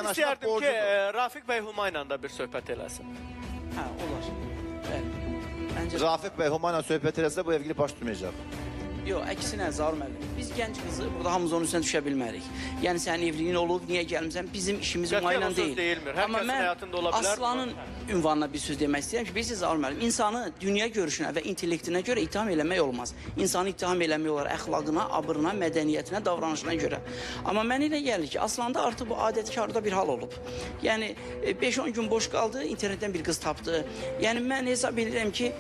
Mən yanaşmaq istəyərdim ki, borcudur. Rafiq bəy Humayla da bir söhbət eləsin. Hə, olar. Bəli. Məncə Rafiq bəy Humayla söhbət eləsə bu evlilik baş tutmayacaq. Yox, əksinə Zaur müəllim. Biz gənc qızı burada hamımız onun üstünə düşə bilmərik. Yəni sənin evliliyin olub, niyə gəlmisən? Bizim işimiz Qətiyyən Humayla o söz deyil. deyilmir. Hər Amma kəsin mən həyatında ola bilər. Aslanın ünvanına bir söz demək istəyirəm ki, bilirsiniz Zaur müəllim, insanı dünya görüşünə və intellektinə görə ittiham eləmək olmaz. İnsanı ittiham eləmək olar əxlaqına, abrına, mədəniyyətinə, davranışına görə. Amma mənə elə gəlir ki, Aslanda artıq bu adətkarda bir hal olub. Yəni 5-10 gün boş qaldı, internetdən bir qız tapdı. Yəni mən hesab edirəm ki,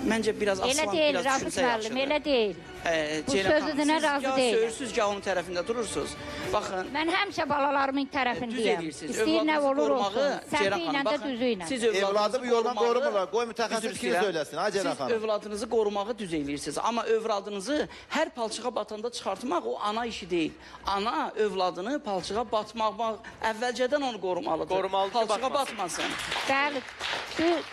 məncə biraz Elə Aslan deyil biraz Rafiq düşünsə müəllim, yaxşıdır. elə deyil. Bu Ceylan xanım, sözünə siz razı ya deyiləm. Söyürsüz, ya onun tərəfində durursunuz. Baxın, Mən həmişə balalarımın düz tərəfindəyəm. edirsiniz. İstəyir nə Övladınızı olur qorumağı, olsun. Ceylan Səhvi xanım, ilə də baxın, düzü ilə. Siz Evladı bu yoldan qorumağı- qorumurlar. Qoy mütəxəssis Üzr fikir istəyirəm. söyləsin, ay Ceylan Siz xanım. övladınızı qorumağı düz eləyirsiniz. Amma övladınızı hər palçığa batanda çıxartmaq o ana işi deyil. Ana övladını palçığa batmaq, əvvəlcədən onu qorumalıdır. Qorumalıdır ki, Palçığa batmasın. batmasın. Bəli. Düz.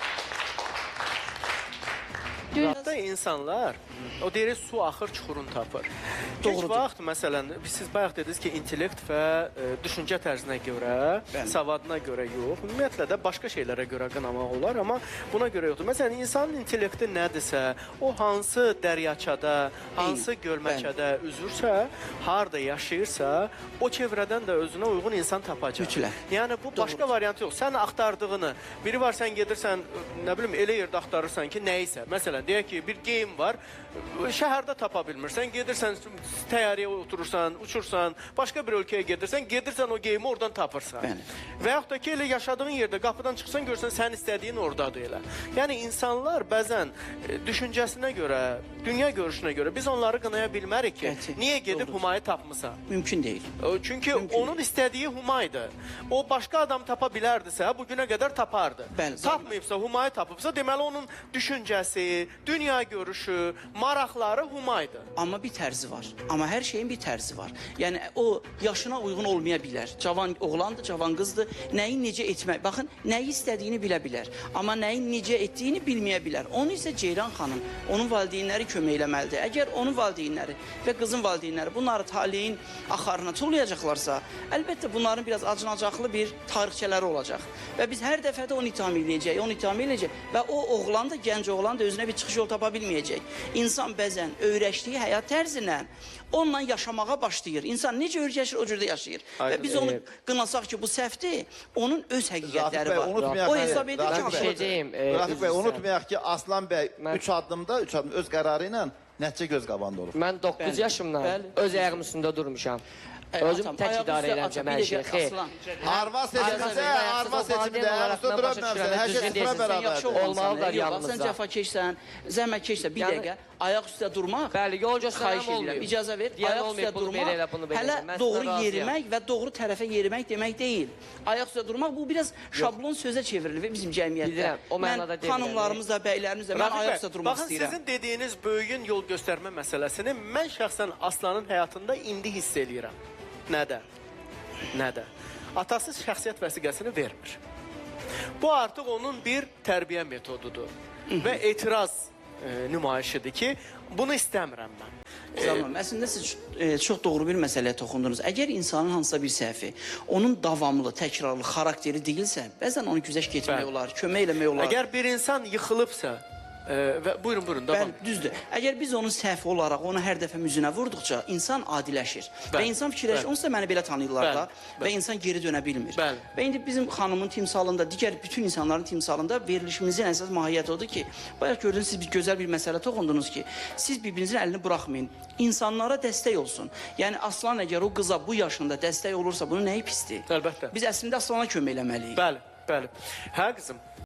Düz. Hətta insanlar o deyir su axır çuxurun tapır. Heç Doğrudur. vaxt məsələn siz bayaq dediniz ki, intellekt və düşüncə tərzinə görə, Bəli. savadına görə yox, ümumiyyətlə də başqa şeylərə görə qınamaq olar, amma buna görə yoxdur. Məsələn, insanın intellekti nədirsə, o hansı dəryaçada, hansı gölməçədə üzürsə, harda yaşayırsa, o çevrədən də özünə uyğun insan tapacaq. Mütləq. Yəni bu başqa variant yox. Sən axtardığını, biri var sən gedirsən, nə bilim elə yerdə axtarırsan ki, nə isə. Məsələn, deyək ki, bir geyim var, şəhərdə tapa bilmirsən, gedirsən təyyarəyə oturursan, uçursan, başqa bir ölkəyə gedirsən, gedirsən o geyimi oradan tapırsan. Bəli. Və yaxud da ki, elə yaşadığın yerdə qapıdan çıxsan görsən sən istədiyin ordadır elə. Yəni insanlar bəzən düşüncəsinə görə, dünya görüşünə görə biz onları qınaya bilmərik ki, Qəti. niyə gedib Doğrudur. Humayı tapmısan? Mümkün deyil. Çünki Mümkün onun istədiyi Humaydı. O başqa adam tapa bilərdisə, bu günə qədər tapardı. Bəli, Tapmayıbsa, Humayı tapıbsa, deməli onun düşüncəsi, dünya görüşü, maraqları Humaydı. Amma bir tərzi var. Amma hər şeyin bir tərzi var. Yəni o yaşına uyğun olmaya bilər. Cavan oğlandır, cavan qızdır. Nəyi necə etmək, baxın, nəyi istədiyini bilə bilər. Amma nəyi necə etdiyini bilməyə bilər. Onu isə Ceyran xanım, onun valideynləri kömək eləməlidir. Əgər onun valideynləri və qızın valideynləri bunları taleyin axarına tullayacaqlarsa, əlbəttə bunların biraz acınacaqlı bir tarixçələri olacaq. Və biz hər dəfə də onu ittiham eləyəcəyik, onu ittiham eləyəcək və o oğlan da, gənc oğlan da özünə bir çıxış yolu tapa bilməyəcək. İnsan bəzən öyrəşdiyi həyat tərzinə onunla yaşamağa başlayır. İnsan necə öyrəşir, o cür də yaşayır. Aydın. Və biz onu qınasaq ki, bu səhvdir, onun öz Rafiq həqiqətləri bəy, var. unutmayaq O ki, hesab edir ki, Rafiq Ben bir bəy, şey haqlıdır. diyeyim. Rafiq üzr bəy, istəyirəm. unutmayaq ki, Aslan bəy Mən- 3 addımda, 3 addım öz qərarı ilə nəticə göz qabağında olub. Mən 9 Bəli, yaşımdan bəli. öz ayağım üstündə durmuşam. Özüm Atam, tək ayaq idarə üstə, eləmişəm atam, hər bir şeyi. dəqiqə, Xeyr. Aslan. Arvad seçimində, arvad seçimində ayaq üstə dura bilməmsən, hər şey Düzgün sıfıra deyirsən, Sən yaxşı bərabərdir. oğlansan, Olmalılar yox, bax, Sən yanımızda. cəfakeşsən, zəhmətkeşsən, bir Yəni- dəqiqə ayaq üstə durmaq. Bəli, yol göstərən Xahiş edirəm, olmayıb. icazə ver. Deyən Ayaq olmayıb, üstə bunu durmaq belə elə, bunu belə hələ elə. Mən doğru sizə razıyam. yerimək və doğru tərəfə yerimək demək deyil. Ayaq üstə durmaq bu biraz şablon sözə çevrilir bizim cəmiyyətdə. Bilirəm, o mənada Mən demirəm. xanımlarımızla, bəylərimizlə mən Rafiq ayaq bəy, üstə durmaq baxın, istəyirəm. sizin dediyiniz böyüyün yol göstərmə məsələsini mən şəxsən Aslanın həyatında indi hiss eləyirəm. Nədə? Nədə? Atası şəxsiyyət vəsiqəsini vermir. Bu artıq onun bir tərbiyə metodudur və etiraz nümayişidir ki, bunu istəmirəm mən. Tamam. Əslində siz çox doğru bir məsələyə toxundunuz. Əgər insanın hansısa bir səhvi onun davamlı, təkrarlı xarakteri deyilsə, bəzən onu güzəşt getmək Bəli. olar, kömək eləmək olar. Əgər bir insan yıxılıbsa və buyurun buyurun davam. Bəli, düzdür. Əgər biz onun səhvi olaraq onu hər dəfə müzünə vurduqca insan adiləşir. Və Bəli, insan fikirləşir, bəli. onsuz da məni belə tanıyırlar Bəli, da və insan geri dönə bilmir. Bəli. Və indi bizim xanımın timsalında, digər bütün insanların timsalında verilişimizin əsas mahiyyəti odur ki, bayaq gördünüz siz bir gözəl bir məsələ toxundunuz ki, siz bir-birinizin əlini buraxmayın. İnsanlara dəstək olsun. Yəni Aslan əgər o qıza bu yaşında dəstək olursa, bunun nəyi pisdir? Əlbəttə. Biz əslində Aslana kömək eləməliyik. Bəli, bəli. Hə qızım.